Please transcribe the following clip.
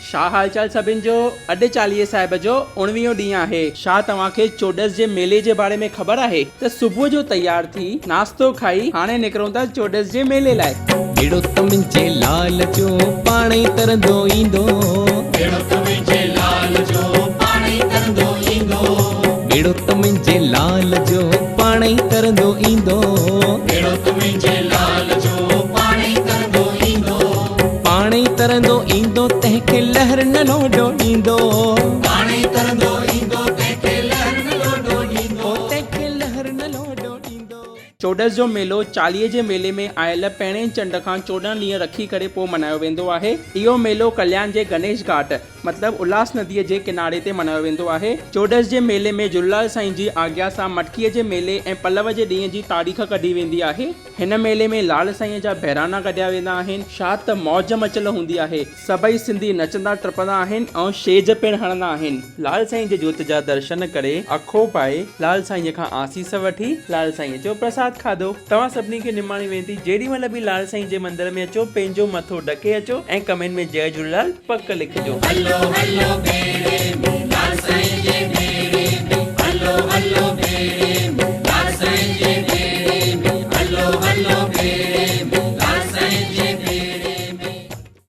ڇا حال چال سڀن جو اڄ چاليهي صاحب جو اڻويهون ڏينهن آهي. ڇا توهان کي چوڏس جي ميلي جي باري ۾ خبر آهي ته صبح جو تيار ٿي ناشتو کائي هاڻي نڪرون ٿا چوڏس جي ميلي لاء. ٻيڙو ته منهنجي لال جو پاڻ ئي ترندو ايندو. ٻيڙو ته منهنجي لال جو پاڻ ئي ترندو ايندو. ٻيڙو ته منهنجي لال جو پاڻ ئي ترندو ايندو. ٻيڙو ته منهنجي لال جو پاڻ ئي ترندو ايندو. پاڻ ئي ترندو ايندو تنهن کي لهر نه لوڏو ڏيندو. پاڻ ئي ترندو ايندو تنهن کي لهر نه لوڏو ڏيندو. تنهن کي لهر نه لوڏو ڏيندو. چوڏس جو ميلو چاليهي جي ميلي ۾ آيل پهرئين چنڊ کان 14 ڏينهن رکي ڪري پوء ملهايو ويندو آهي. اهو ميلو ڪلياڻ جي گنيش گهاٽ مطلب الهاس نديء جي ڪناري تي ملهايو ويندو آهي. چوڏس جي ميلي ۾ جهوليلال سائين جي آگيا سان مٽڪيء جي ميلي ۽ پلو جي ڏينهن جي تاريخ ڪڍي ويندي آهي. هن ميلي ۾ لال سائينء جا بهراڻا ڪڍيا ويندا آهن. ڇا ته موج مچل هوندي آهي. سڀئي سنڌي نچندا ٽپندا آهن ۽ شيج پڻ هڻندا آهن. لال سائين جي جوت جا درشن ڪري اکو پائي لال سائينء کان آسيس وٺي لال سائينء جو پرساد کاڌو. توهان سڀني کي نماڻي وينتي جيڏي مهل به لال سائين جي مندر ۾ اچو پنهنجو مٿو ڍڪي اچو ۽ ڪمينٽ ۾ جئي جهوليلال پڪ لکجو. هلو هلو ٻيڙي ۾ لال سائين جي ٻيڙي ۾ هلو هلو ٻيڙي ۾.